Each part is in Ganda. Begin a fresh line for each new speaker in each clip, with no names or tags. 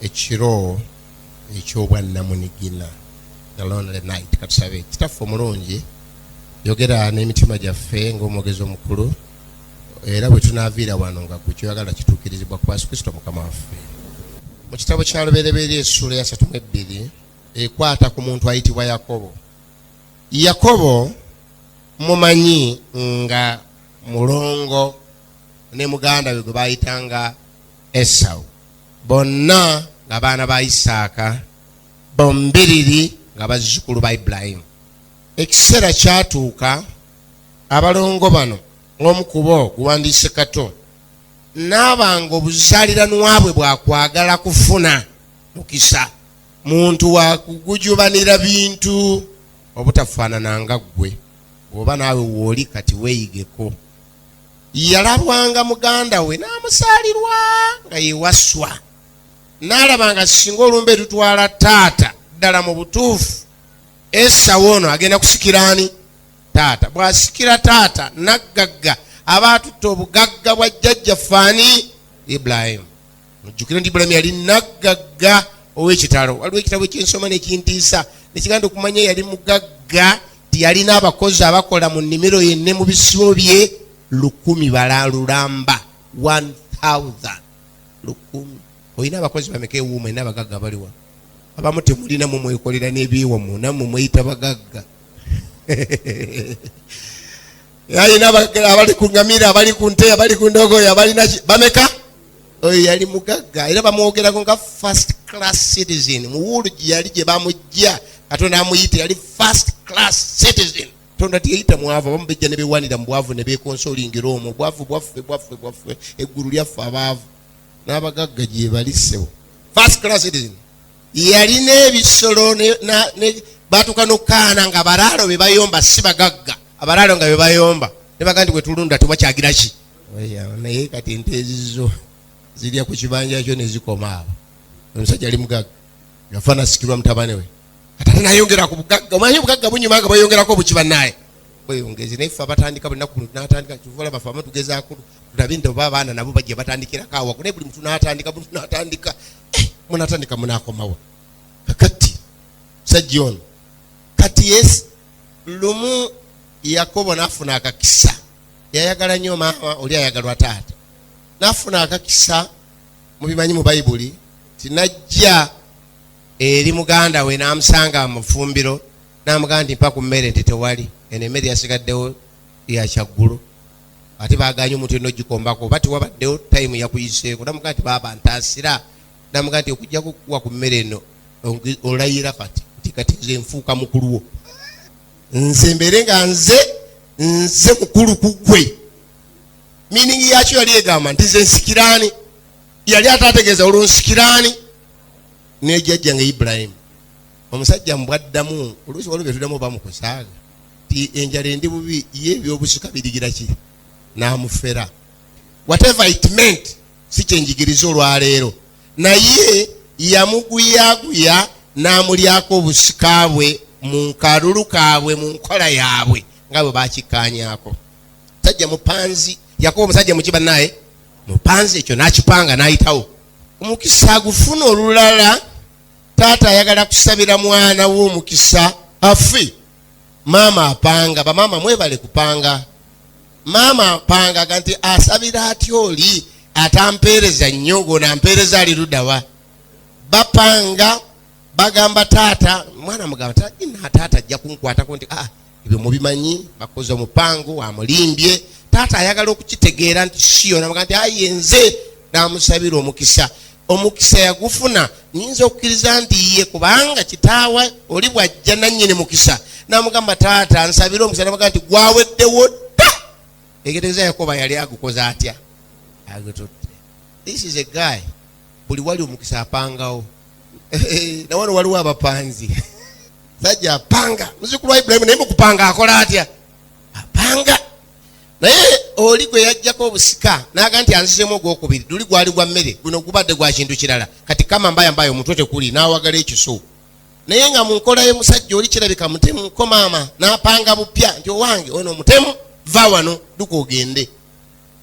Ekiro eky'obwannamunigina, the lonely night. Katusabe. Kitaffe omulungi, yogera n'emitima gyaffe ng'omwogezi omukulu, era bwe tunaaviira wano nga gwe kyoyagala kituukirizibwa ku Yesu Kristo Mukama waffe. Mu kitabo kya Lubereberye essuula ya 32 ekwata ku muntu ayitibwa Yakobo. Yakobo mumanyi nga mulongo ne muganda we gwe bayitanga Esawu, bonna nga baana ba Isaaka, bombiriri nga bazzukulu ba Ibulayimu. Ekiseera kyatuuka abalongo bano, omu ku bo guwandiise kato, n'abanga obuzaaliranwa bwe bwakwagala kufuna mukisa, muntu wa kugujubanira bintu obutafaanana nga ggwe. Bw'oba naawe wooli kati weeyigeko. Yalabwanga muganda we n'amusaalirwa nga yewaswa, n'alaba nga singa olumbe tutwala taata ddala mu butuufu Esawu ono agenda kusikira ani? Taata. Bw'asikira taata naggagga aba atutta obugagga bwa jjajjaffe ani? Ibulayimu. Mujjukire nti Ibulayimu yali naggagga ow'ekitalo. Waliwo ekitabo ekyensoma nekintiisa nekiganda okumanya yali mugagga, tiyalina abakozi abakola mu nnimiro ye ne mu bisibo bye 1000 bala lulamba, 1000 lukumi. Olina abakozi bameka ewuuma? Ena abagagga baliwa? Abamu temulina, mumwekolera n'ebyewamu, nammwe mweyita bagagga. Alina abali ku ngamira, abali ku nte, abali ku ndogoyi, abalina bameka? Oyo yali mugagga, era bamwogerako nga first class citizen. Mu wuulu gye yali gye bamujja, Katonda amuyita, yali first class citizen. Katonda teyayita mwavu. Abamu bejja ne bewanira mu bwavu ne bekonsolingira omwo, obwavu bwaffe bwaffe bwaffe, eggulu lyaffe abaavu n'abagagga gye bali. Ssebo, first class citizen. Yalina ebisolo, batuuka n'okukaana nga balaalo be bayomba, si bagagga, abalaalo nga be bayomba ne baga nti bwe tulunda tewakyagira ki. Naye kati ente ezizo zirya ku kibanja kyo ne zikoma abo. Omusajja ali mugagga, yafa nasikirwa mutabani we. Kati ate nayongera ku bugagga. Omanyi obugagga bunyuma nga bweyongerako bukiba naye bweyongezi. Naye ffe abatandika buli naku natandika, kyova olaba ffe abamu tugezaako tulabe nti oba abaana nabo bajja batandikirako awaku. Naye buli muntu natandika, buli muntu natandika, munatandika munakomawa? Kakati musajja ono kati yes, lumu Yakobo nafuna akakisa. Yayagala nnyo maama, oli ayagalwa taata. Nafuna akakisa, mubimanyi mu Bayibuli, tinajja eri muganda we n'amusanga mu fumbiro, n'amugamba nti mpa ku mmere, nti tewali, eno emmere yasigaddewo yakyaggulo, ate baganye omuntu yenna ogikombako, oba tewabaddewo time yakuyiseeko. Namugamba nti baaba ntaasira. Namugamba nti okujjako okukuwa ku mmere eno, olayira kati nti kati nze nfuuka mukulu wo, nze mbeere nga nze mukulu ku ggwe. Meaning yakyo yali egamba nti nze nsikiraani, yali atategeeza olwo nsikiraani nejjajjange Ibulayimu. Omusajja mbwaddamu oluusi waliwo byetuddamu oba mukusaaga ti enjala endi bubi, ye ebyobusika birigira ki, n'amufera. Whatever it meant, si kyenjigiriza olwaleero, naye yamuguyaguya n'amulyako obusika bwe mu nkalulu kaabwe, mu nkola yaabwe nga bwe bakikkaanyaako. Musajja mupanzi Yakobo, omusajja muki bannaye? Mupanzi. Ekyo n'akipanga n'ayitawo. Omukisa agufuna olulala. Taata ayagala kusabira mwana we omukisa afe, maama apanga. Bamaama mwebale kupanga. Maama apanga aga nti asabira atya oli atampeereza nnyo, gona ampeereza ali luddawa? Bapanga, bagamba taata, mwana mugamba ina taata ajja kunkwatako nti ah, ebyo mubimanyi, bakoze omupango, amulimbye. Taata ayagala okukitegeera nti siyo, namuga nti aye nze namusabira omukisa. Omukisa yagufuna. Nyinza okukkiriza nti ye kubanga kitaawe oli bwajja nannyini mukisa namugamba taata nsabire omukisa, namuga nti gwaweddewo dda. Egetegeeza Yakoba yali agukoze atya? Agututte. This is a guy buli wali omukisa apangawo. Nawano waliwo abapanzi. Sajja apanga, muzukulu wa Ibulayimu, naye mukupanga akola atya? Apanga. Naye oli gwe yajjako obusika naga nti anzizemu ogwokubiri, luli gwali gwa mmere, guno gubadde gwa kintu kirala. Kati kama mbaya mbaya omutwe tekuli, n'awagala ekiso. Naye nga mu nkola y'omusajja oli kirabika mutemu ko maama n'apanga bupya nti owange ono omutemu, va wano, duka ogende.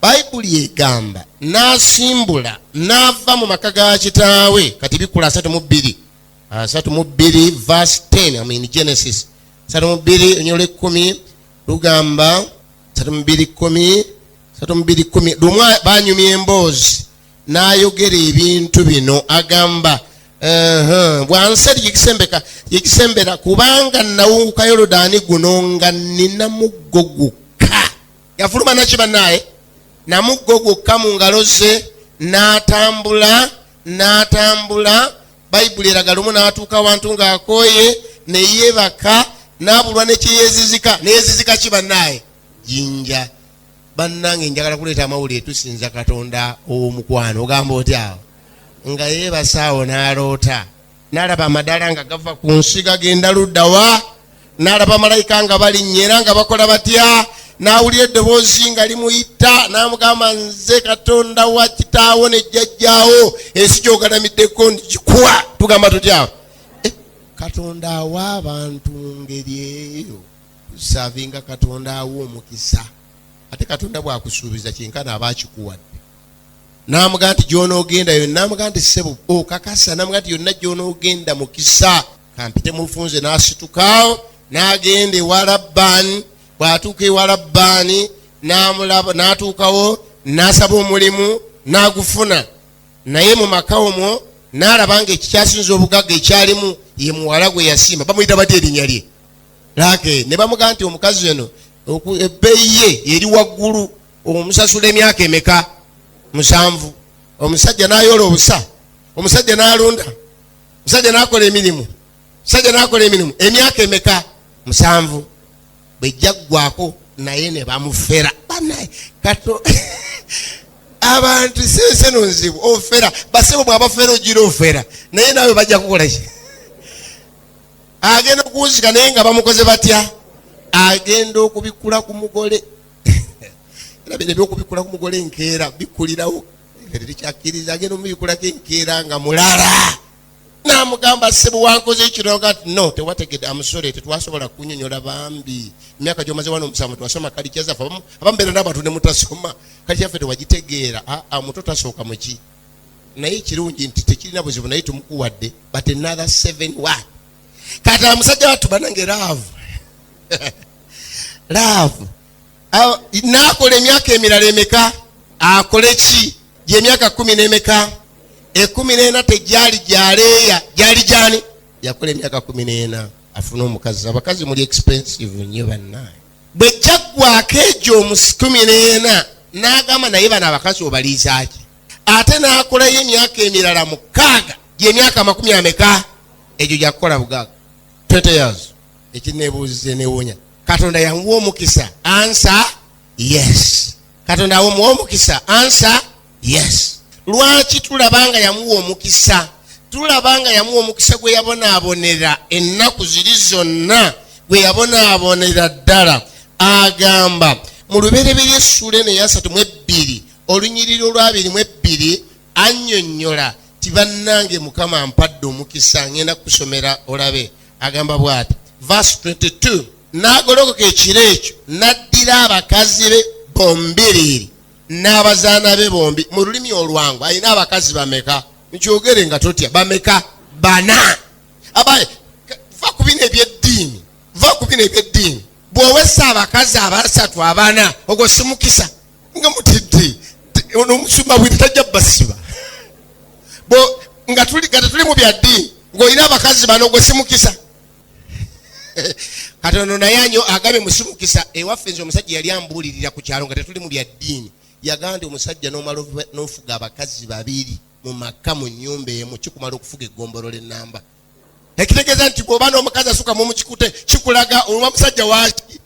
Bayibuli egamba n'asimbula n'ava mu maka ga kitaawe. Kati bikula 32, 32 verse 10, I mean Genesis 32 onyola 10, lugamba 32 10, 32 10. Lumu banyumya emboozi, n'ayogera ebintu bino, agamba, "Bwanseri gikisembeka gikisembera, kubanga nawunguka Yoludaani guno nga nina muggo gwokka." Yafuluma naki bannaaye? Namuggo gwokka mu ngalo ze, n'atambula n'atambula. Bayibuli eraga lumu n'atuuka wantu ng'akooye, neyeebaka, n'abulwa nekyeyezizika. Neyezizika ki bannaaye? Jinja. Bannange, njagala kuleeta amawulire. Tusinza Katonda ow'omukwano. Ogamba otya awo nga yeebasaawo n'aloota, n'alaba amadaala nga gava ku nsi gagenda luddawa, n'alaba malayika nga balinnya era nga bakola batya, n'awulira eddoboozi nga limuyita, n'amugamba, "Nze Katonda wa kitaawo ne jjajjaawo, ensi gy'ogalamiddeko ngikuwa." Tugamba tutya? Katonda awa abantu ngeri eyo. Tusavinga Katonda awa omukisa. Ate Katonda bw'akusuubiza, kyenkana aba akikuwadde. N'amugamba nti, "Gy'onoogenda yonna." N'amugamba nti, "Ssebo, okakasa?" N'amugamba nti, "Yonna gy'onoogenda mukisa." Kampite mufunze. N'asitukawo n'agenda ewa Labbaani. Bw'atuuka ewa Labbaani, n'amulaba, n'atuukawo, n'asaba omulimu, n'agufuna. Naye mu maka omwo n'alaba nga ekikyasinza obugagga ekyalimu ye muwala gwe yasiima. Bamuyita batya erinnya lye? Lake. Ne bamugamba nti, "Omukazi eno ebbeeyi ye eri waggulu, omusasula emyaka emeka?" 7. Omusajja n'ayoola obusa, omusajja n'alunda, omusajja n'akola emirimu, omusajja n'akola emirimu emyaka emeka? 7. Bwejja ggwako, naye ne bamufera. Banaye kato, abantu senseno nzibu. Ofera basebo, bwabafera ogira ofera, naye naawe bajja kukola ki? Agenda okuwuzika, naye nga bamukoze batya? Agenda okubikula ku mugole. Era bino ebyokubikula ku mugole enkeera bikulirawo terikyakkiriza. Agenda omubikulako enkeera nga mulala. Namugamba, "Ssebo, wankoze ekiro." Nga nti, "No, tewategedde, amusole, tetwasobola kunyonyola bambi. Emyaka gyomaze wano 7, twasoma culture zaffe." Abamu beera n'abantu ne mutasoma culture yaffe, tewagitegeera. Aa, omuto tasooka muki, naye ekirungi nti tekirina buzibu, naye tumukuwadde, but another seven what? Kati omusajja wattu, banange, love, love. N'akola emyaka emirala emeka? Akole ki? Gyemyaka 10 n'emeka? 14. Tegyali gyaleeya, gyali gyani? Yakola emyaka 14 afune omukazi. Abakazi muli expensive nnyo bannaye. Bwe kyaggwako egyo omu 14, n'agamba, "Naye bano abakazi obaliizaaki?" Ate n'akolayo emyaka emirala 6, gyemyaka makumi ameka egyo gyakukola bugaaga? 20 years. Ekinebuuzize newuunya, Katonda yamuwa omukisa? Answer, yes. Katonda amuwa omukisa? Answer, yes. Lwaki tulaba nga yamuwa omukisa? Tulaba nga yamuwa omukisa gwe yabonaabonera ennaku ziri zonna, gwe yabonaabonera ddala. Agamba mu Lubereberye essuula eno eyasatu mu ebbiri, olunyiriri olwabiri mu ebbiri, annyonnyola ti, "Bannange, Mukama mpadde omukisa." Ngenda kusomera olabe. Agamba bw'ati, verse 22, "N'agolokoka ekiro ekyo, n'addira abakazi be bombiriri n'abazaana be bombi." Mu lulimi olwangu, alina abakazi bameka? Nkyogere nga totya. Bameka? Bana. Abaye, va ku bino ebyeddiini, va ku bino ebyeddiini. Bw'owesa abakazi abasatu, abana, ogwo si mukisa? Nga mutidde ono omusumba bwiri tajja basiba. Nga tuli nga tetuli mu bya ddiini, ng'olina abakazi bano, ogwo si mukisa? Katono naye anyo agambye musimukisa. Ewaffe nze omusajja yali ambuulirira ku kyalo nga tetuli mu bya ddiini, yagamba nti omusajja n'omala n'ofuga abakazi babiri mu maka mu nnyumba emu, kikumala okufuga eggombolola ennamba. Ekitegeeza nti bw'oba n'omukazi asukamu mukikute, kikulaga oba musajja waki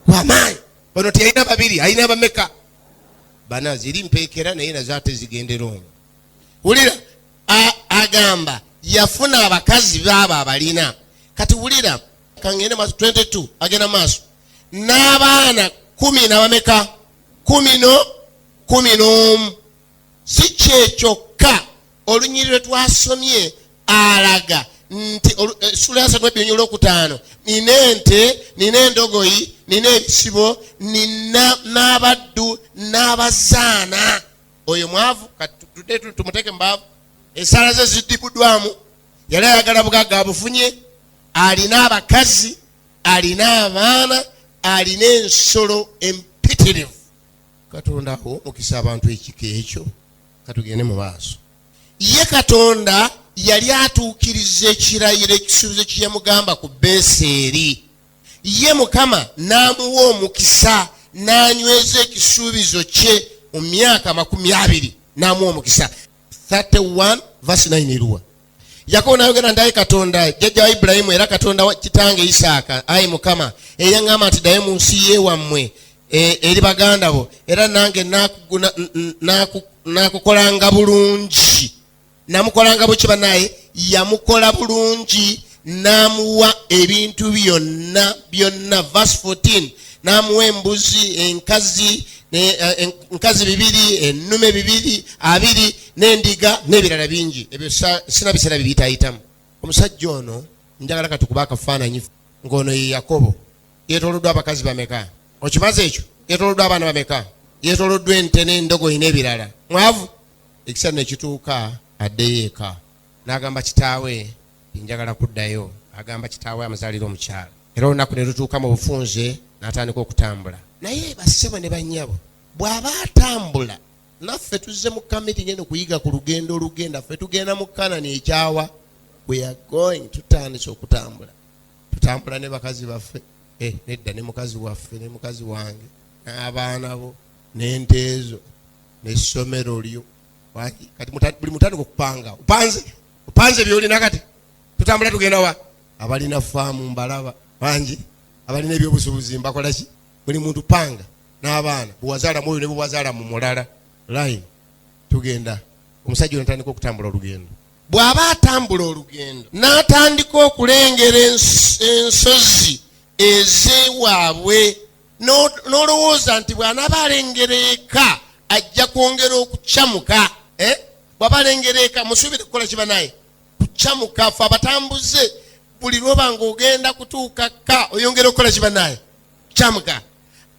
wamaanyi. Ono teyalina babiri, alina bameka? Bana. Ziri mpeekera, naye nazo ate zigendera omwo. Wulira, agamba yafuna abakazi baabo abalina. Kati wulira, kangende maaso. 22, agenda maaso, n'abaana 10 na bameka? 11. Si kyekyokka, olunyiriri lwe twasomye alaga nti essuula ya 32 olwokutaano, nina ente, nina endogoyi. Nina ebisibo, nina n'abaddu n'abazaana. Oyo mwavu, kati tudde tumuteeke mubaavu. Esaala ze ziddibudwamu. Yali ayagala bugagga, abufunye. Alina abakazi, alina abaana, alina ensolo empitirivu. Katonda awo omukisa abantu ekika ekyo. Katugende mu maaso. Ye Katonda yali atuukiriza ekirayiro, ekisuubizo kye yamugamba ku Beseeri. Ye Mukama n'amuwa omukisa, n'anyweza ekisuubizo kye mu myaka 20, n'amuwa omukisa. 31 verse 9 eruwa? Yakobo n'ayogera nti, "Ayi Katonda jjajja wa Ibulayimu, era Katonda wa kitange Isaaka, ayi Mukama eyaŋŋamba nti, 'Ddayo mu nsi yeewammwe eri baganda bo, era nange naakukolanga bulungi.'" Namukolanga buki? Banaye, yamukola bulungi, n'amuwa ebintu byonna byonna. Verse 14, n'amuwa embuzi enkazi enkazi bibiri, ennume bibiri abiri, n'endiga n'ebirala bingi. Ebyo sina biseera bibiyitayitamu. Omusajja ono njagala katukuba akafaananyi ng'ono ye Yakobo. Yeetooloddwa abakazi bameka? Okimaze ekyo? Yeetooloddwa abaana bameka? Yeetooloddwa ente n'endogoyi n'ebirala. Mwavu. Ekiseera nekituuka addeyo eka, n'agamba kitaawe, "Njagala kuddayo." Agamba kitaawe amuzaalira omukyala. Era olunaku ne lutuuka mu bufunze, n'atandika okutambula. Naye bassebo ne bannyabo, bw'aba atambula, naffe tuzze mu kamiti ngenda okuyiga ku lugendo olugenda. Ffe tugenda mu Kanani ekyawa. We are going, tutandise okutambula. Tutambula ne bakazi baffe, nedda, ne mukazi waffe, ne mukazi wange, n'abaana bo, n'ente ezo, n'essomero lyo. Waki? Kati buli mutandika okupanga. Opanze, opanze byolina. Kati tutambula tugenda wa? Abalina faamu mbalaba bangi, abalina ebyobusuubuzi mbakola ki? Buli muntu panga n'abaana bwewazaala mu oyo ne bwewazaala mu mulala. Line tugenda. Omusajja ono atandika okutambula olugendo. Bw'aba atambula olugendo, n'atandika okulengera ensozi ezeewaabwe, n'olowooza nti bw'anaaba alengera eka ajja kwongera okukyamuka. Eh? Bw'aba alengera eka, musuubire kukola kiba naye kukyamuka. Fe abatambuze, buli lwoba ng'ogenda kutuuka ka oyongera okukola kiba naye kyamuka.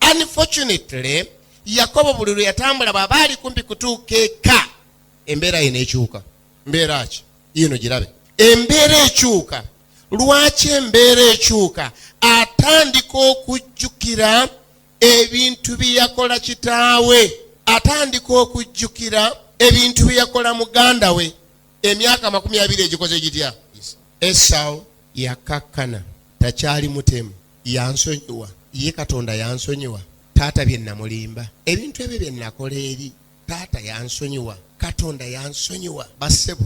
Unfortunately, Yakobo buli lwe yatambula, bw'aba ali kumpi kutuuka eka, embeera ye n'ekyuka. Mbeera ki yino? Girabe, embeera ekyuka. Lwaki embeera ekyuka? Atandika okujjukira ebintu bye yakola kitaawe, atandika okujjukira ebintu bye yakola muganda we emyaka 20 egikoze gitya. Esawu yakakkana, takyali mutemu, yansonyiwa. Ye Katonda yansonyiwa taata bye namulimba, ebintu ebyo bye nakola eri taata yansonyiwa, Katonda yansonyiwa. Bassebo,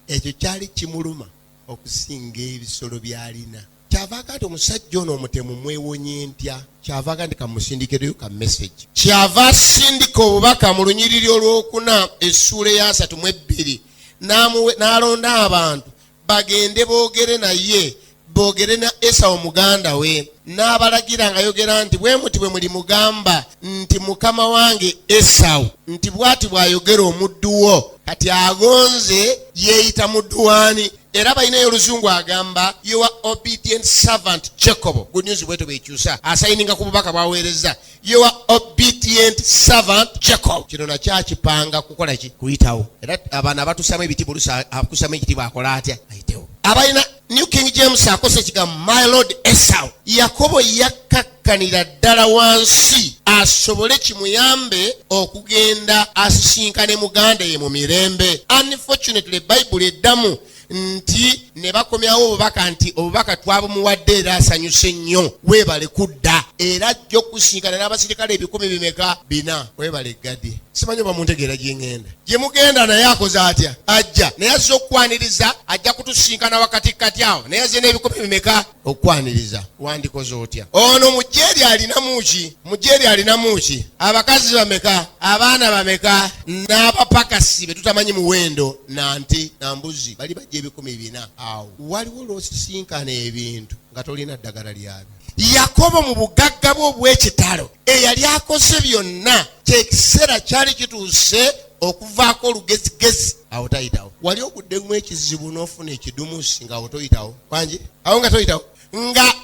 ekyo kyali kimuluma okusinga ebisolo by'alina. Kyavaga nti omusajja ono omutemu mwewonye ntya? Kyavaga nti kamusindikireyo ka message. Kyava asindika obubaka mu lunyiriri olwokuna, essuula eya 32, n'alonda abantu bagende boogere naye, boogere na Esawu muganda we. N'abalagira ng'ayogera nti, "Bwe muti bwe muli mugamba nti mukama wange Esawu nti, 'Bw'ati bw'ayogera omuddu wo.'" Kati agonze yeeyita muddu waani? Era balinayo oluzungu, agamba, "Your obedient servant Jacob." Good News bwetyo bwekyusa, asayininga ku bubaka bwaweereza, "Your obedient servant Jacob." Kino nakyakipanga kukola ki? Kuyitawo. Era abaana abatusamu ebitiibwa, oluusi akusamu ekitiibwa akola atya? Ayitewo. Abalina New King James akosa ekigambo "my lord Esau". Yakobo yakkakkanira ddala wansi asobole kimuyambe okugenda asisinkane muganda ye mu mirembe. Unfortunately, Bayibuli eddamu nti ne bakomyawo obubaka nti obubaka twabumuwadde era asanyuse nnyo, weebale kudda, era ajja okusinkana n'abasirikale ebikumi bimeka? Bina. Weebale gadi. Simanyi oba muntegeera gye ŋŋenda, gye mugenda. Naye akoze atya? Ajja naye, azze okukwaniriza, ajja kutusinkana wakati kati awo, naye azze n'ebikumi bimeka okukwaniriza. Wandikoze otya? Ono mujeeri alinamu ki? Mujeeri alinamu ki? Abakazi bameka? Abaana bameka? N'abapakasi be tutamanyi muwendo, nante na mbuzi, bali bajja 400 awo. Waliwo lwosisinkana ebintu nga tolina ddagala lyabyo. Yakobo mu bugagga bwe obw'ekitalo eyali akoze byonna, kyekiseera kyali kituuse okuvaako olugezigezi. Awo tayitawo. Wali oguddemu ekizibu n'ofuna ekidumusi ngaawo toyitawo, wangi awo nga toyitawo, nga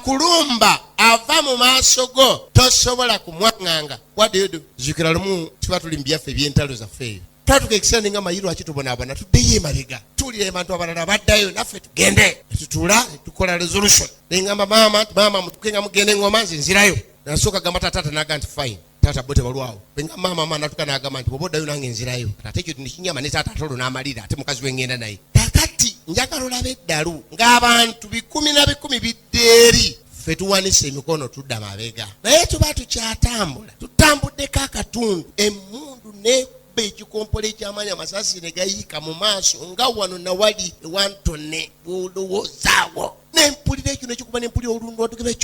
Bw'akulumba ava mu maaso go, tosobola kumwaŋŋanga. What do you do? Zukira lumu tuba tuli mu byaffe eby'entalo zaffe eyo, twatuka ekiseera nenga mayi lwaki tubonaabona, tuddeyo emabega, tuwulira abantu abalala baddayo, naffe tugende. Tutuula tukola resolution, nengamba maama nti maama mutuke nga mugenda engoma, nze nzirayo. Nasooka gamba taata, naga nti fine taata, bo tebalwawo. Benga maama, maama natuka nagamba nti bwoba oddayo nange nzirayo. Ate ekyo nekinyama ne taata, ate olwo n'amalira ate mukazi we ngenda naye. Kakati njagala olaba eddalu ng'abantu bikumi na bikumi bidda eri, ffe tuwanise emikono tudda mabega, naye tuba tukyatambula, tutambuddeko akatundu, emmundu nekuba ekikompola ekyamaanyi, amasasi ne gayiika mu maaso nga wano nawali ewantone bwolowoozaawo. Nempulira ekyo nekikuba, nempulira olundu watugebe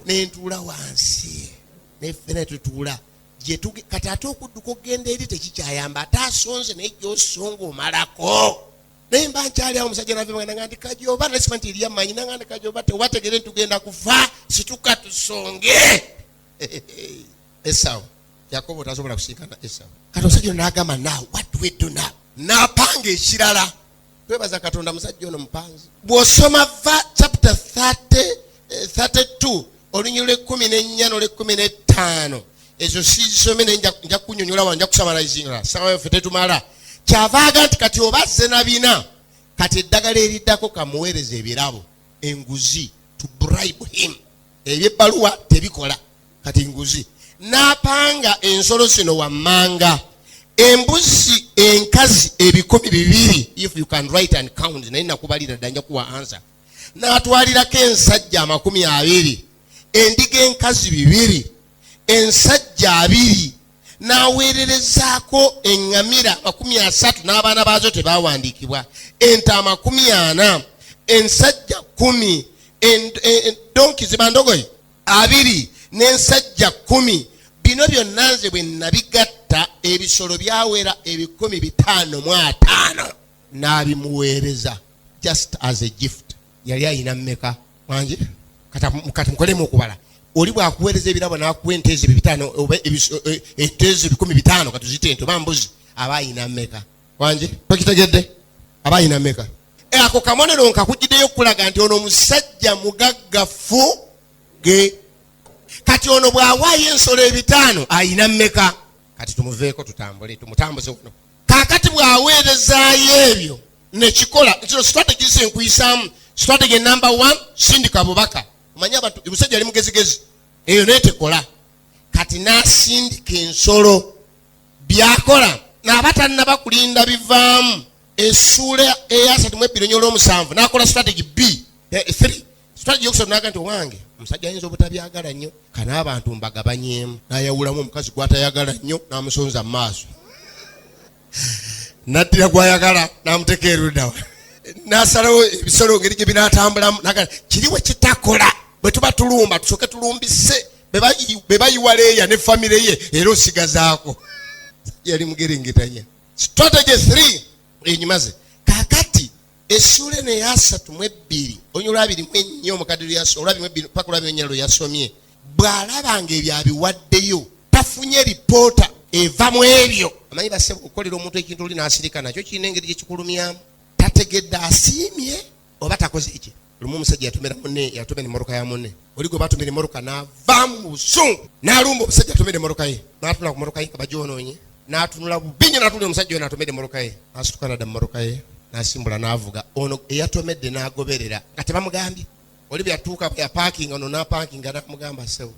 nentuula wansi, neffena tutuula gyetuge. Kati ate okudduka okugenda eri tekikyayamba, ate asonze naye gyosonga omalako. Naye mba nkyali awo, omusajja nava nti kajoba, nasima nti eriya manyi nanga nti kajoba, tewategere ntugenda kufa, situka tusonge. Esawu, Yakobo tasobola kusinkana Esawu. Kati omusajja ono n'agamba, "Now what do we do now?" N'apanga ekirala. Twebaza Katonda, musajja ono mupanzi. Bw'osoma va chapter 30, 32 olunyiriri lw'e14 n'olw'e15, ezo sizisome, naye nja kunyonyola wano, nja kusummarizinga, sawa yaffe tetumala. Kyavaaga nti kati oba azze na bina, kati eddagala eriddako kamuweereza ebirabo, enguzi, to bribe him. Ebyebbaluwa tebikola, kati nguzi. N'apanga ensolo zino wammanga: embuzi enkazi 2,000, if you can write and count, naye nakubalira dda, nja kuwa answer. N'atwalirako ensajja 20, endiga enkazi 2, ensajja 20, n'aweererezaako eŋŋamira 30 n'abaana baazo tebawandiikibwa, ente 40, ensajja 10, donkey ziba ndogoyi 20 n'ensajja 10. Bino byonna nze bwe nabigatta, ebisolo byawera 550. N'abimuweereza just as a gift. Yali ayina mmeka? Wangi kati mukolemu okubala. Oli bwakuweereza ebirabo n'akuwa ente ezo 500 oba ente ezo 500, katuzite ente oba mbuzi, aba ayina mmeka? Wangi tokitegedde? Aba ayina mmeka? Ako kabonero nkakugiddeyo okulaga nti ono omusajja mugaggafu ge. Kati ono bw'awaayo ensolo 500 ayina mmeka? Kati tumuveeko, tutambule, tumutambuze kuno. Kaakati bw'aweerezaayo ebyo nekikola kino, strategy ze nkuyisaamu. Strategy number one, sindika bubaka. Omanyi abantu, omusajja ali mugezigezi, eyo naye tekola. Kati n'asindika ensolo, byakola naaba tannaba kulinda bivaamu. Essuula eyasatu mu ebbiri nyola omusanvu, n'akola strategy b 3. Strategy yokusatu, naga nti owange omusajja ayinza obutabyagala nnyo, kana abantu mbagabanyeemu. N'ayawulamu omukazi gwatayagala nnyo, n'amusonza mu maaso, naddira gwayagala n'amuteeka eruddawa, n'asalawo ebisolo ngeri gye binaatambulamu. Naga kiri we kitakola, bwe tuba tulumba tusooke tulumbise be bayiwa Leeya ne famire ye, era osigazaako. Yali mugerengetanya. Strategy 3 enyuma ze. Kakati essuula eno eyasatu mu ebbiri onya olwabiri mu ennyo, omukadde olwabiri mu ebbiri paka olwabiri mu ennya lwe yasomye, bw'alabanga ebyo abiwaddeyo, tafunye ripoota eva mu ebyo. Amanyi basebo, okukolera omuntu ekintu oli n'asirika nakyo kirina engeri gyekikulumyamu, tategedde asiimye oba takoze eki. Lumu omusajja yatomera munne, yatomera emmotoka ya munne. Oli gwe batomera emmotoka n'avaamu mu busungu, n'alumba omusajja atomera emmotoka ye, n'atunula ku mmotoka ye nga bagyonoonye, n'atunula bubi nnyo, n'atunula omusajja oyo n'atomera emmotoka ye, n'asituka nadda mu mmotoka ye, n'asimbula n'avuga. Ono eyatomedde n'agoberera nga tebamugambye. Oli bwe yatuuka bwe yapaakinga, ono n'apaakinga, n'amugamba, "Sewo,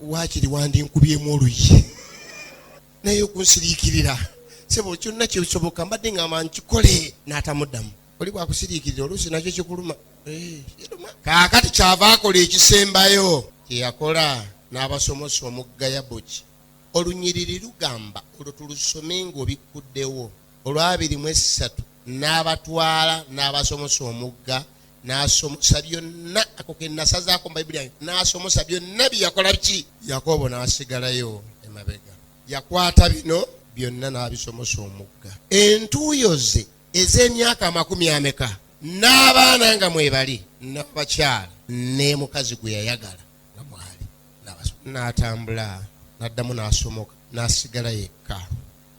waakiri wandinkubyemu oluyi, naye okunsiriikirira sebo kyonna kyekisoboka mbadde ngamba nkikole." N'atamuddamu. Oli bwakusiriikirira oluusi nakyo kikuluma. Kiruma. Kaakati kyava akola ekisembayo kyeyakola, n'abasomosa omugga Yaboki. Olunyiriri lugamba olwo tulusome ng'obikkuddewo, olwabiri mu esatu. N'abatwala n'abasomosa omugga, n'asomosa byonna. Ako ke nasazaako mu Bayibuli yange. N'asomosa byonna bye yakola ki Yakobo, n'asigalayo emabega. Yakwata bino byonna n'abisomosa omugga, entuuyo ze ez'emyaka amakumi ameka, n'abaana nga mwebali, n'abakyala, ne mukazi gwe yayagala nga mwali. N'atambula n'addamu n'asomoka, n'asigala yekka.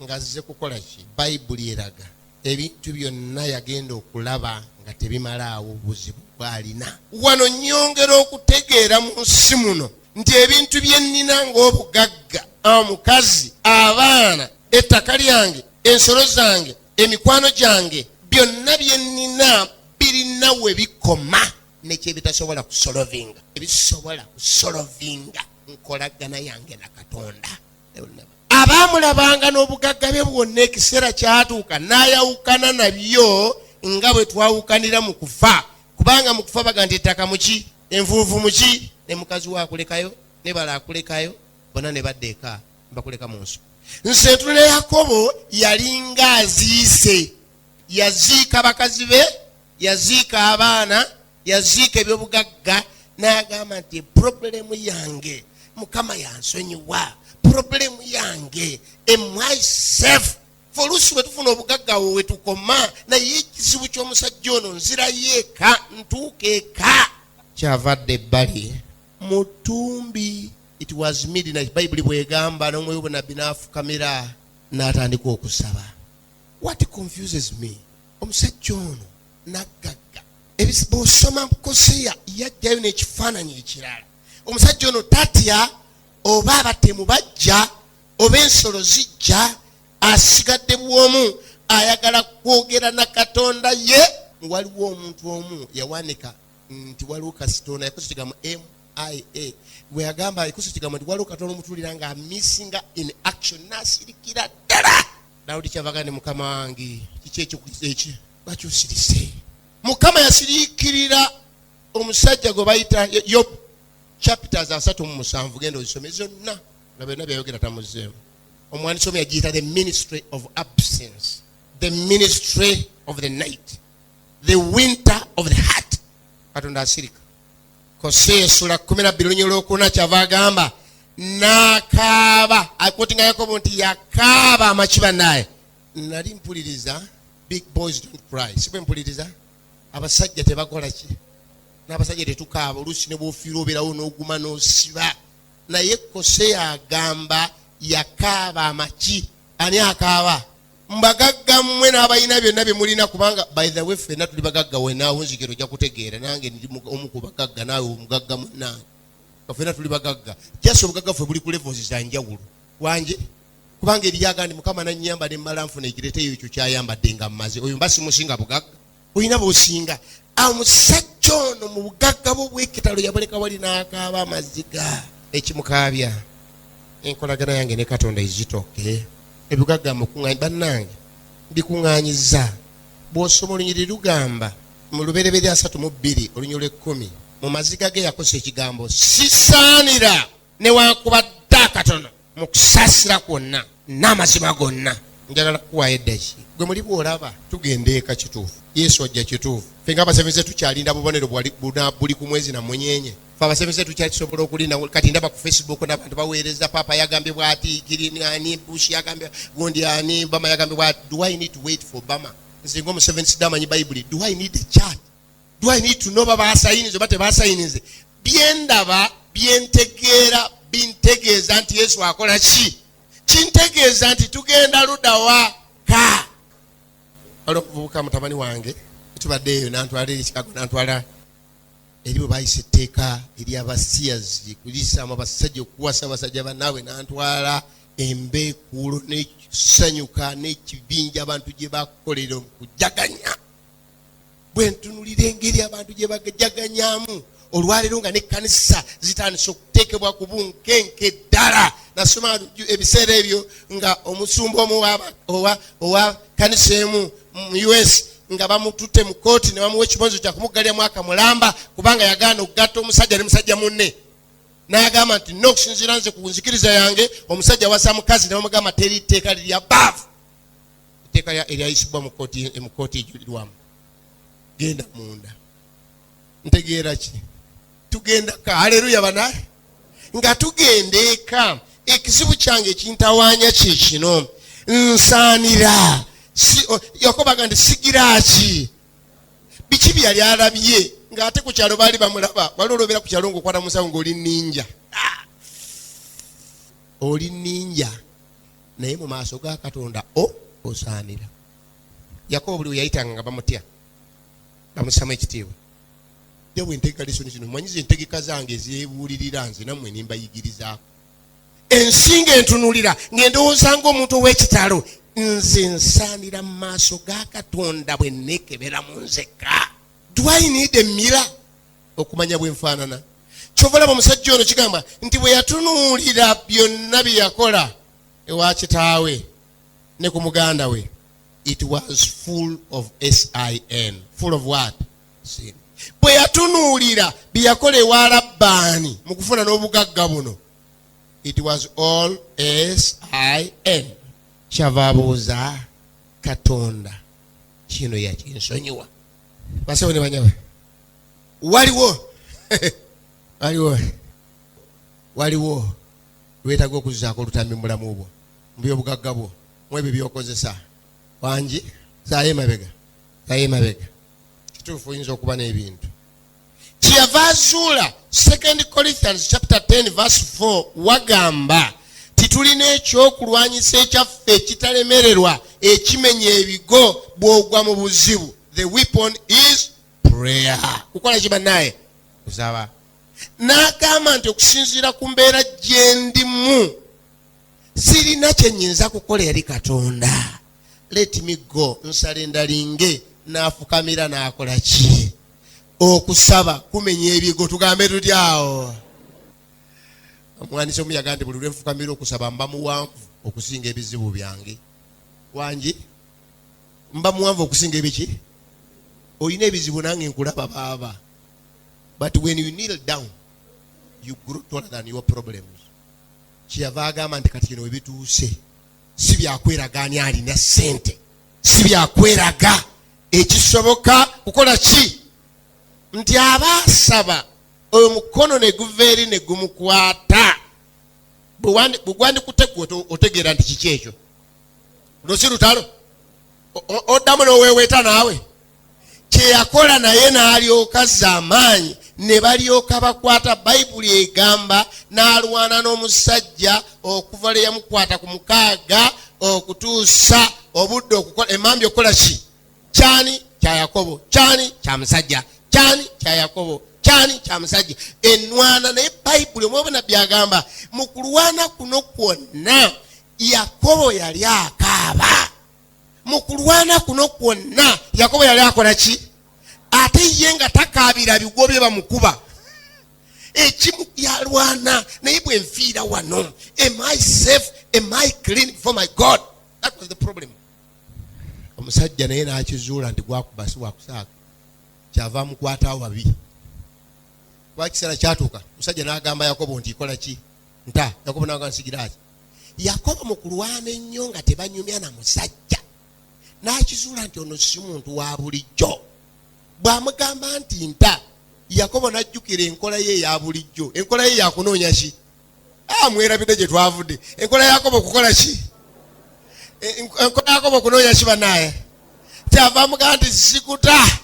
Ng'azze kukola ki? Bayibuli eraga ebintu byonna yagenda okulaba nga tebimalaawo buzibu. Bw'alina wano nnyongera okutegeera mu nsi muno nti ebintu bye nnina ng'obugagga, omukazi, abaana, ettaka lyange, ensolo zange, emikwano gyange, byonna bye nnina birina we bikoma nekyebitasobola kusolovinga. Ebisobola kusolovinga nkolagana yange na Katonda. Abaamulabanga n'obugagga bwe bwonna, ekiseera kyatuuka n'ayawukana nabyo nga bwe twawukanira mu kufa, kubanga mu kufa baga nti ettaka muki, enfuufu muki, ne mukazi we akulekayo, ne bala akulekayo, bonna ne badda eka, bakuleka mu nsi. Nse ntunula Yakobo yalinga aziise, yaziika bakazi be, yaziika abaana, yaziika ebyobugagga, n'agamba nti problem yange Mukama yansonyiwa, problem yange am I safe? Fe oluusi bwe tufuna obugagga awo we tukoma, naye ekizibu ky'omusajja ono, nzirayo eka, ntuuka eka. Kyavadde ebbali mutumbi. It was midnight, Bayibuli bwegamba, n'omwoyo bunabbi n'afukamira n'atandika okusaba. What confuses me, omusajja ono naggagga, bw'osoma Koseya yajjayo n'ekifaananyi ekirala. Omusajja ono tatya oba abatemu bajja oba ensolo zijja, asigadde bwomu, ayagala kwogera na Katonda. Ye waliwo omuntu omu yawanika nti waliwo kasitona yakozesa ekigambo mia, bwe yagamba yakozesa ekigambo nti waliwo Katonda omutulira nga missinga in action, nasirikira ddala. Dawudi kyavaga ne Mukama wange, kiki ekyo eki bakyusirise? Mukama yasiriikirira omusajja gwe bayita Yobu, chapters 37, genda ozisome zonna, nga byonna byayogera tamuzeemu. Omwandisi omu yagiyita the ministry of absence, the ministry of the night, the winter of the heart. Katonda asirika. Koseya esula 12 lunya olwokuna, kyava agamba n'akaaba, aquotinga Yakobo nti yakaaba amakiba. Naye nali mpuliriza "Big Boys Don't Cry", si bwe mpuliriza, abasajja tebakola ki, n'abasajja tetukaaba. Oluusi ne bwofiira obeerawo n'oguma n'osiba. Naye Koseya agamba yakaaba amaki. Ani akaaba? Mbagagga mmwe n'abalina byonna bye mulina, kubanga by the way ffenna tuli bagagga. Wenaawo nzigero ojja kutegeera nange ndi omu ku bagagga, naawe omugagga munnange, nga ffenna tuli bagagga. Just obugagga ffe buli ku levels za njawulo. Wanje kubanga eriyaga ndi Mukama nanyamba nemmala nfuna ekireteyo ekyo kyayambadde nga mmaze, oyo mba simusinga bugagga. Olina bwosinga. Omusajja ono mu bugagga bwe obwekitalo yabuleka wali n'akaaba amaziga. Ekimukaabya, enkolagana yange ne Katonda ezitoke. Ebugagga mukuŋŋanyi, bannange, bikuŋŋaanyiza. Bw'osoma olunyiriri lugamba mu Lubereberye 32 olunyiriri lw'ekkumi, mu maziga ge yakozesa ekigambo sisaanira newankubadde akatono mu kusaasira kwonna n'amazima gonna. Njagala kukuwaayo eddaki gwe muli bw'olaba tugenda eka. Kituufu, Yesu ajja, kituufu. Ffe nga abasabeze tukyalinda bubonero buli ku mwezi na munyenye. Fe abasabeze tukyakisobola okulinda. Kati ndaba ku Facebook n'abantu baweereza, Papa yagambye bwati, kiri ani, Bush yagambye gundi, ani, Obama yagambye bwati. Do I need to wait for Obama? Nze ng'omusevensi amanyi Bayibuli, do I need a chart? Do I need to know babasayinize oba tebasayinize? Byendaba, byentegeera, bintegeeza nti Yesu akola ki? Kintegeeza nti tugenda luddawa ka. Waliwo okuvubuka mutabani wange, tubadde eyo, nantwala eri Chicago, nantwala eri bwe bayisa etteeka eryabasiyazi kulisaamu abasajja okuwasa abasajja bannaabwe, nantwala embeekuulo n'esanyuka n'ekibinja abantu gye bakolera mu kujaganya. Bwe ntunulira engeri abantu gye bajaganyamu olwaleero nga nekkanisa zitandise okuteekebwa ku bunkenke ddala. Nasoma ebiseera ebyo nga omusumba omu owa kanisa emu mu US nga bamututte mu kooti ne bamuwa ekibonerezo kyakumuggalira mwaka mulamba kubanga yagaana okugatta omusajja ne musajja munne, n'agamba nti no, okusinziira nze ku nzikiriza yange omusajja wasa mukazi, ne bamugamba teri tteeka liri above etteeka eryayisibwa mu kooti ejulirwamu, genda munda. Ntegeera ki? Tugenda ka. Haleluya bana, nga tugenda eka. Ekizibu kyange ekintawaanya kye kino: nsaanira? Yakobaga nti sigira ki? Biki byeyali alabye ng'ate ku kyalo baali bamulaba? Wali olwobeera ku kyalo ng'okwata musawo ng'oli ninja. Ah! Oli ninja, naye mu maaso ga Katonda o osaanira. Yakobo buli we yayitanga nga bamutya, bamussamu ekitiibwa. Bulijjo bwe ntegeka lesson zino, mmanyiza entegeka zange ezeebuulirira nze nammwe ne mbayigirizaako. Ensi ng'entunuulira ng'endowooza ng'omuntu ow'ekitalo, nze nsaanira mu maaso ga Katonda bwe neekebera mu nzekka. Do I need a mirror okumanya bwe nfaanana? Kyova olaba omusajja ono kigamba nti bwe yatunuulira byonna bye yakola ewa kitaawe ne ku muganda we, it was full of sin. Full of what? Sin. Bwe yatunuulira bye yakola ewa Labbaani mu kufuna n'obugagga buno, it was all sin. Kyava abuuza Katonda, kino yakinsonyiwa? Bassebo ne bannyabo, waliwo lwetaaga okuzzaako olutambi mu bulamu bwo, mu byobugagga bwo, mu ebyo byokozesa. Wangi zaayo emabega, zaayo emabega. Kituufu, oyinza okuba n'ebintu. Kyeyava azuula 2 Corinthians chapter 10 verse 4, wagamba titulina ekyokulwanyisa ekyaffe ekitalemererwa ekimenya ebigo. Bw'ogwa mu buzibu, the weapon is prayer. Kukola ki bannaye? Kusaba. N'agamba nti okusinziira ku mbeera gye ndimu, sirina kye nnyinza kukola eri Katonda. Let me go, nsala endalinge. N'afukamira n'akola ki? Okusaba kumenya ebigo. Tugambe tutyawo? Omuwandiisi omu yagaa nti buli lwenfukamira okusaba, mba muwanvu okusinga ebizibu byange. Wangi, mba muwanvu okusinga ebiki? Olina ebizibu, nange nkulaba baaba, but when you kneel down, you grow taller than your problems. Kyeyava agamba nti kati kino webituuse, si byakweraga ani alina sente, si byakweraga ekisoboka kukola ki, nti aba asaba, omukono ne guva eri ne gumukwata. Bwe gwandikutegwe, otegeera nti kiki ekyo? Lusi lutalo. Oddamu n'oweeweeta naawe kyeyakola, naye n'alyoka azza amaanyi ne balyoka bakwata. Bayibuli egamba n'alwana n'omusajja okuva lwe yamukwata ku 6 okutuusa obudde okukola emambi. Okukola ki? Kyani kya Yakobo, kyani kya musajja, kyani kya Yakobo, kyani kya musajja, enwana. Naye Bayibuli omwoyo nabbi agamba mu kulwana kuno kwonna Yakobo yali akaaba. Mu kulwana kuno kwonna Yakobo yali akola ki? Ate ye nga takaabira bigwo bye bamukuba, ekimu yalwana naye, bwe nfiira wano, am I safe? Am I clean before my God? That was the problem. Omusajja naye n'akizuula nti gwakuba si wakusaaga, kyava amukwata wabi, kuba kiseera kyatuuka omusajja n'agamba Yakobo nti kola ki? Nta. Yakobo n'agamba nsigira ki? Yakobo mu kulwana ennyo nga tebanyumya na musajja, n'akizuula nti ono si muntu wa bulijjo. Bw'amugamba nti nta, Yakobo n'ajjukira enkola ye eya bulijjo. Enkola ye yakunoonya ki? Ah, mwerabidde gye twavudde. Enkola ya Yakobo okukola ki? Enkola ya Yakobo okunoonya ki bannaaye? Kyava amugamba nti sikuta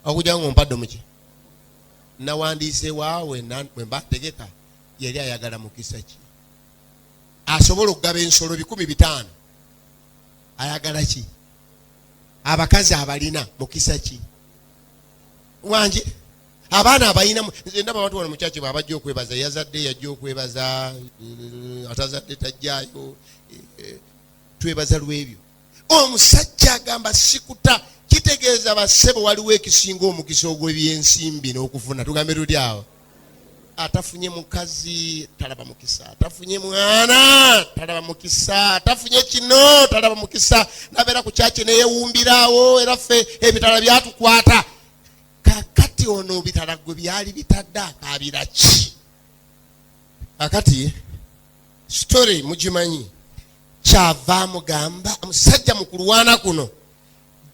okujja nga ompadde omuki. Nawandiise waawe bwe mba ntegeka. Yali ayagala mukisa ki? Asobola okugaba ensolo 500,000, ayagala ki? Abakazi abalina, mukisa ki? Wangi, abaana abalina. Nze ndaba abantu wano mukyaki bwabajja okwebaza, yazadde yajja okwebaza, atazadde tajjaayo. Twebaza lwebyo. Omusajja agamba sikuta, kitegeeza bassebo waliwo ekisinga omukisa ogw'ebyensimbi n'okufuna. Tugambe tutya awo? Atafunye mukazi talaba mukisa, atafunye mwana talaba mukisa, atafunye kino talaba mukisa, nabeera ku kyaki neyewumbirawo. Era ffe ebitala byatukwata. Kakati ono bitala gwe byali bitadde, akaabira ki? Kakati story mugimanyi. Kyava amugamba omusajja mu kulwana kuno,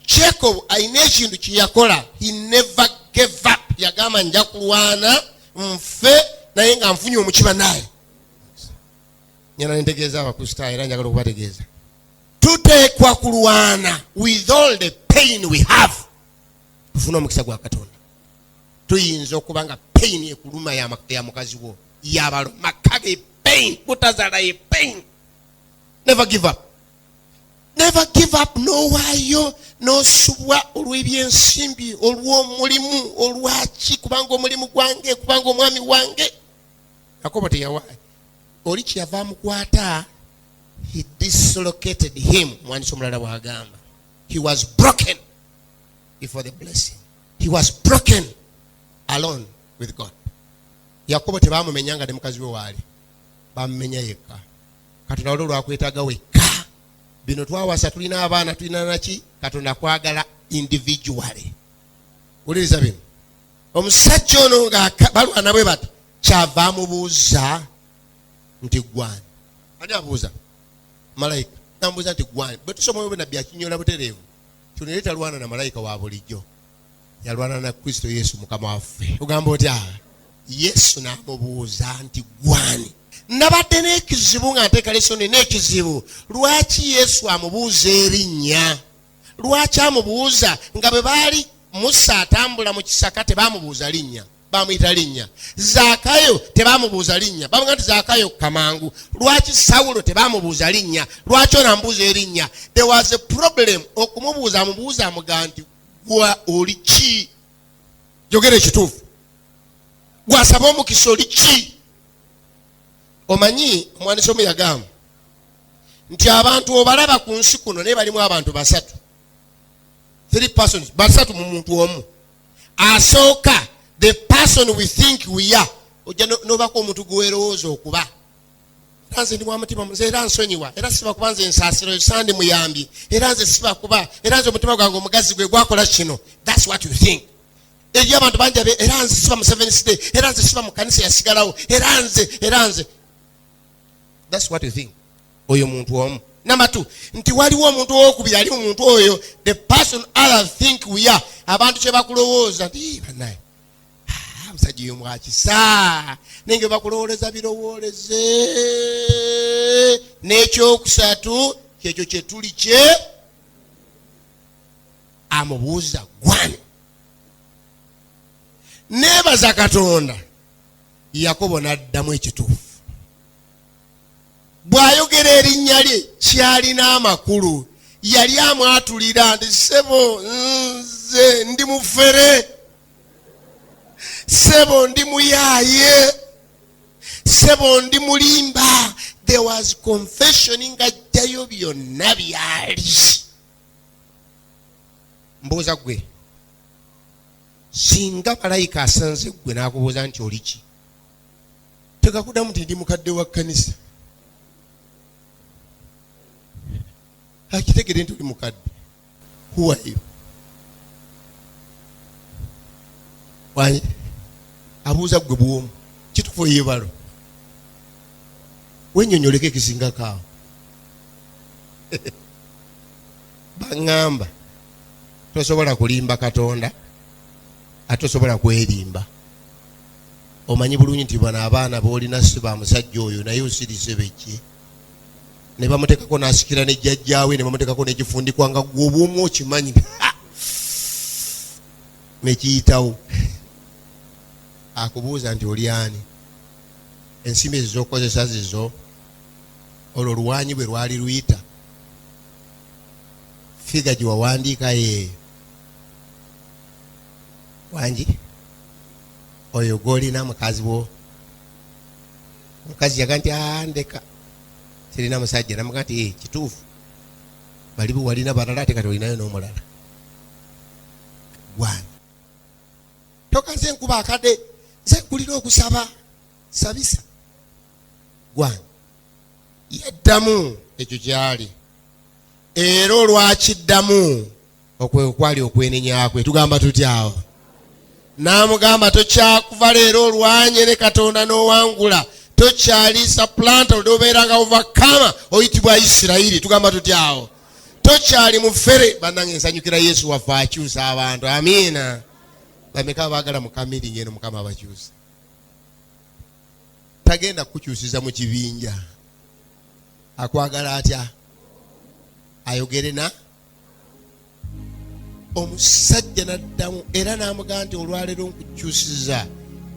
Jacob alina ekintu kyeyakola, he never gave up. Yagamba nja kulwana nfe, naye nga nfunye omukiba. Naye nyana nentegeeza Abakristaayo, era njagala okubategeeza, tuteekwa kulwana with all the pain we have, tufune omukisa gwa Katonda. Tuyinza okuba nga pain ekuluma ya mukazi wo, yabalo maka ge pain, butazala ye pain. Never give up. Never give up. N'owaayo n'osubwa olw'ebyensimbi, olw'omulimu, olwaki, kubanga omulimu gwange, kubanga omwami wange. Yakobo teyawaayo. Oli kyeyava amukwata, he dislocated him. Omwandisi omulala bw'agamba, he was broken before the blessing. He was broken alone with God. Yakobo tebamumenya nga ne mukazi we waali, bamumenya yekka. Katonda wali olwakwetaaga wekka. Bino twawasa, tulina abaana, tulina naki, Katonda kwagala individually. Wuliriza bino, omusajja ono nga balwana bwe bati, kyava amubuuza nti gwani? Ani abuuza? Malayika namubuuza nti gwani? Bwe tusoma bwe nabbi akinyola butereevu kino, yali talwana na malayika wa bulijjo, yalwana na Kristo Yesu Mukama waffe. Ogamba otya? Yesu n'amubuuza nti gwani? Nabadde n'ekizibu nga nteeka lesson n'ekizibu, lwaki Yesu amubuuza erinnya? Lwaki amubuuza nga bwe baali Musa atambula mu kisaka tebamubuuza linnya, bamuyita linnya? Zaakayo tebamubuuza linnya, bamuga nti Zaakayo kamangu. Lwaki Sawulo tebamubuuza linnya? Lwaki ono amubuuza erinnya? There was a problem okumubuuza. Amubuuza, amugaa nti gwa oli ki? Jogera ekituufu, gwasaba omukisa oli ki? Omanyi omwandisi omu yagamba nti abantu obalaba ku nsi kuno, naye balimu abantu basatu, three persons, basatu mu muntu omu. Asooka, the person we think we are. Ojja nobako omuntu gwewerowooza okuba, era nze ndi wa mutima, nze era nsonyiwa, era siba kuba nze nsaasira oyo sandi muyambi, era nze siba kuba, era nze omutima gwange omugazi gwe gwakola kino. That's what you think. Eri abantu bangi abe, era nze siba mu Seventh Day, era nze siba mu kanisa yasigalawo, era nze, era nze. That's what you think. Oyo muntu omu. Number two, nti waliwo omuntu owokubiri ali mu muntu oyo, the person other think we are. Abantu kye bakulowooza nti banaye musajja oyo mwakisa, naye nga bakulowooleza birowooleze. N'ekyokusatu kyekyo kyetuli kye amubuuza gwani. Neebaza Katonda, Yakobo n'addamu ekituufu. Bw'ayogera erinnya lye kyalina amakulu. Yali amwatulira nti sebo, nze ndi mufere, sebo ndi muyaaye, sebo ndi mulimba. There was confession ng'ajjayo byonna byali. Mbuuza gwe, singa malayika asanze gwe n'akubuuza nti oli ki, tekakuddamu nti ndi mukadde wa kkanisa. Akitegere nti oli mukadde. Who are you? Wanye abuuza gwe bwomu kitufu eyebalo wenyonyoleko ekisingako awo. Baŋŋamba tosobola kulimba Katonda, ate tosobola kwerimba. Omanyi bulungi nti bano abaana boolina si ba musajja oyo, naye osirise beki ne bamuteekako n'asikira ne jjajjaawe, ne bamuteekako n'ekifundikwa nga gwe obwomu okimanyi nekiyitawo. Akubuuza nti oli ani? Ensimbi ezo z'okozesa zizo? Olwo oluwanyi bwe lwali luyita figa gye wawandiika yeeyo. Wangi oyo gwolina mukazi wo? Omukazi yaga nti andeka sirina musajja. Namuga nti kituufu, bali walina balala, ate kati olinayo n'omulala. Gwani tokaze nkuba akade, nze nkulira okusaba sabisa. Gwani yaddamu ekyo kyali, era olwakiddamu okwe kwali okwenenyakwe. Tugamba tutyawo? N'amugamba tokyakuva leero olwanye ne Katonda n'owangula, tokyali supplanter, obeera nga overcomer, oyitibwa Isirayiri. Tugamba tutyawo? Tokyali mufere. Bannange, nsanyukira Yesu waffe akyusa abantu. Amiina. Bameka abaagala mukamiringi eno Mukama abakyusa? Tagenda kukukyusiza mu kibinja. Akwagala atya? Ayogere na omusajja n'addamu era n'amugamba nti olwaleero nkukyusiza.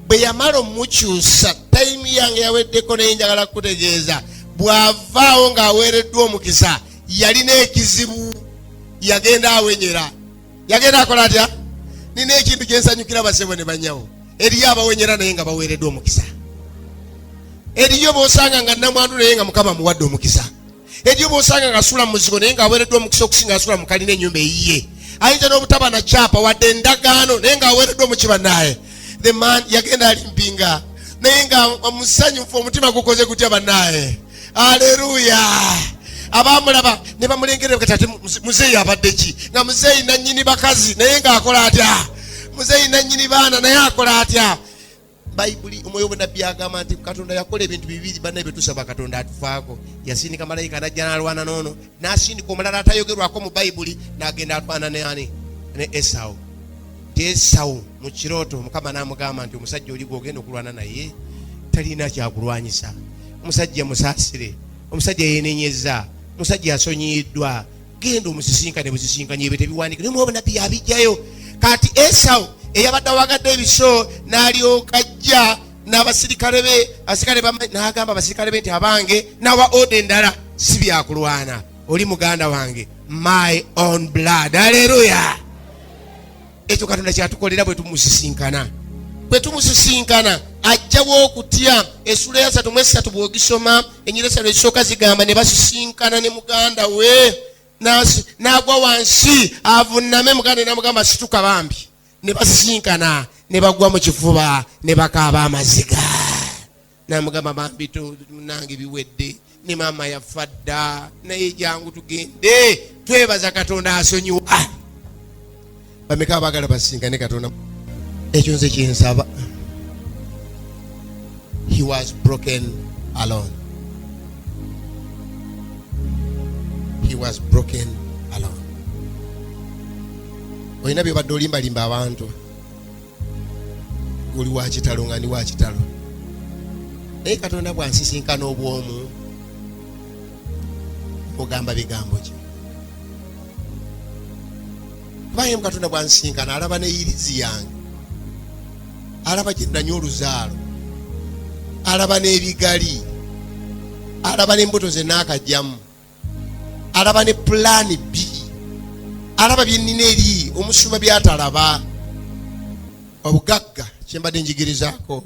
Bwe yamala omukyusa, time yange yaweddeko, naye njagala kukutegeeza, bw'avaawo ng'aweereddwa omukisa. Yalina ekizibu, yagenda awenyera, yagenda akola atya? Nina ekintu kyensanyukira, basebo ne banyawo. Eriyo abawenyera naye nga baweereddwa omukisa. Eriyo bosanga nga namwandu naye nga Mukama muwadde omukisa. Eriyo bosanga nga asula muzigo naye nga aweereddwa omukisa okusinga asula mukalina enyumba eyiye. Ayinza n'obutaba na kyapa wadde endagaano, naye nga aweereddwa omukiba. Naye the man yagenda alimpinga, naye nga omusanyufu, omutima gukoze gutya bannaye? Aleluya! Abamulaba ne bamulengerera kati, ate muzeeyi abadde ki? Nga muzeeyi nannyini bakazi, naye ng'akola atya? Muzeeyi nannyini baana, naye akola atya? Bayibuli, omwoyo bunabbi agamba nti Katonda yakola ebintu bibiri. Bannaye, betusaba Katonda atufaako. Yasindika malayika najja n'alwana n'ono, n'asindika omulala atayogerwako mu Bayibuli, n'agenda alwana ne ani? Ne Esawu. Nti Esawu mu kirooto Mukama n'amugamba nti omusajja oli gw'ogenda okulwana naye talina kyakulwanyisa. Omusajja musaasire, omusajja yenenyeza, omusajja asonyiyiddwa, genda omusisinkane busisinkanye. Ebyo tebiwandika, naye nabbi yabijjayo. Kati Esawu eyabadde awagadde ebiso n'alyoka ajja n'abasirikale be, abasirikale n'agamba abasirikale be nti abange, nawa order endala, si byakulwana, oli muganda wange, my own blood. Aleluya! Ekyo Katonda kyatukolera bwe tumusisinkana. Bwe tumusisinkana ajjawo okutya. Essula ya 33 bw'ogisoma, enyira esatu ezisooka zigamba ne basisinkana ne muganda we, n'agwa wansi avuname. Muganda namugamba, "Situka bambi." Ne basisinkana, ne bagwa mu kifuba, ne bakaaba amaziga. Namugamba, "Bambi nange biwedde, ne maama yafa dda, naye jangu tugende." Twebaza Katonda asonyiwa. Bameka abaagala basinkane Katonda? Ekyo nze kyensaba. He was broken alone. He was broken alone. Olina byobadde olimbalimba abantu, oli wa kitalo nga ndi wa kitalo, naye Katonda bwansisinkana obwomu, ogamba bigambo ki? Kuba Katonda bwansisinkana alaba neyirizi yange, alaba gye oluzaalo, alaba n'ebigali, alaba n'embuto ze naakajjamu, alaba ne plan B, alaba byenina eri omusumba byatalaba. Obugagga kyembadde njigirizaako,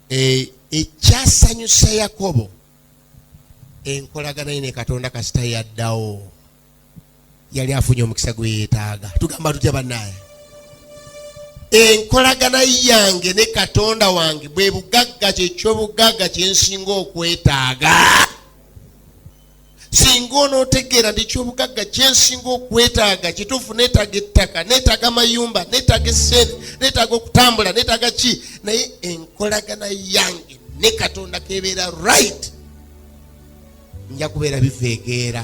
ekyasanyusa Yakobo, enkolagana ye ne Katonda. Kasita yaddawo, yali afunye omukisa gwe yeetaaga. Tugamba tutya bannaye? Enkolagana yange ne Katonda wange bwe bugagga, kyekyobugagga kyensinga okwetaaga. Singa onootegeera nti ekyobugagga kyensinga okwetaaga kituufu, neetaaga ettaka, neetaaga amayumba, neetaaga esente, neetaaga okutambula, neetaaga ki, naye enkolagana yange ne Katonda kebeera right, nja kubeera biveegeera.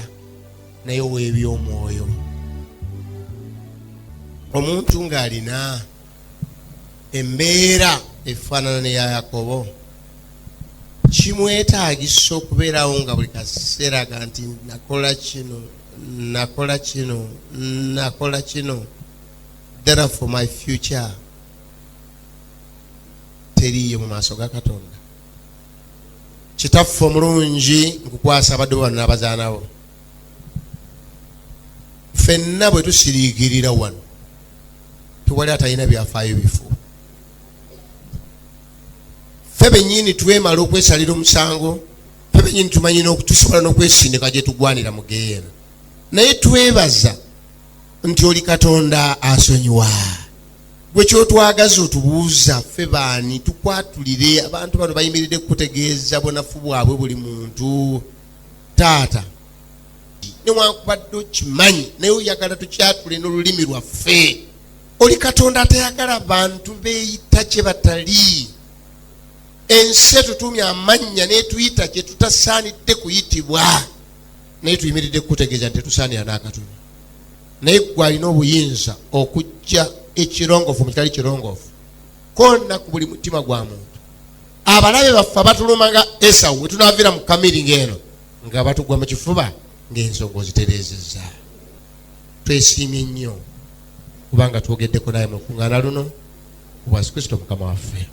Naye ow'ebyomwoyo, omuntu ng'alina embeera efaanana neya Yakobo, kimwetaagisa okubeerawo nga buli kaseera ga nti nakola kino, nakola kino, nakola kino, therefore my future teriiyo mu maaso ga Katonda. Kitaffe omulungi, nkukwasa abadde bano n'abazaanabo. Ffenna bwe tusiriikirira wano, tewali atalina byafaayo bifu. Ffe bennyini twemala okwesalira omusango, ffe bennyini tumanyi, tusobola n'okwesindika gye tugwanira mu geyeena. Naye twebaza nti oli Katonda asonyiwa. Gwe kyotwagaza otubuuza ffe baani tukwatulire. Abantu bano bayimiridde kukutegeeza bunafu bwabwe buli muntu. Taata, newankubadde okimanyi, naye oyagala tukyatule n'olulimi lwaffe. Oli Katonda atayagala bantu beeyita kye batali. Ensi etutumya amannya n'etuyita kye tutasaanidde kuyitibwa, naye tuyimiridde kukutegeeza nti tetusaanira n'akatono. Naye gwe alina obuyinza okujja ekirongoofu mu kitali kirongoofu konna ku buli mutima gwa muntu. Abalabe baffe abatuluma nga Esawu, we tunaviira mu kamiri ng'eno nga batugwa mu kifuba ng'ensonga ozitereezezza. Twesiimye nnyo kubanga twogeddeko naye mu lukuŋŋaana luno, ku bwa Yesu Kristo Mukama waffe.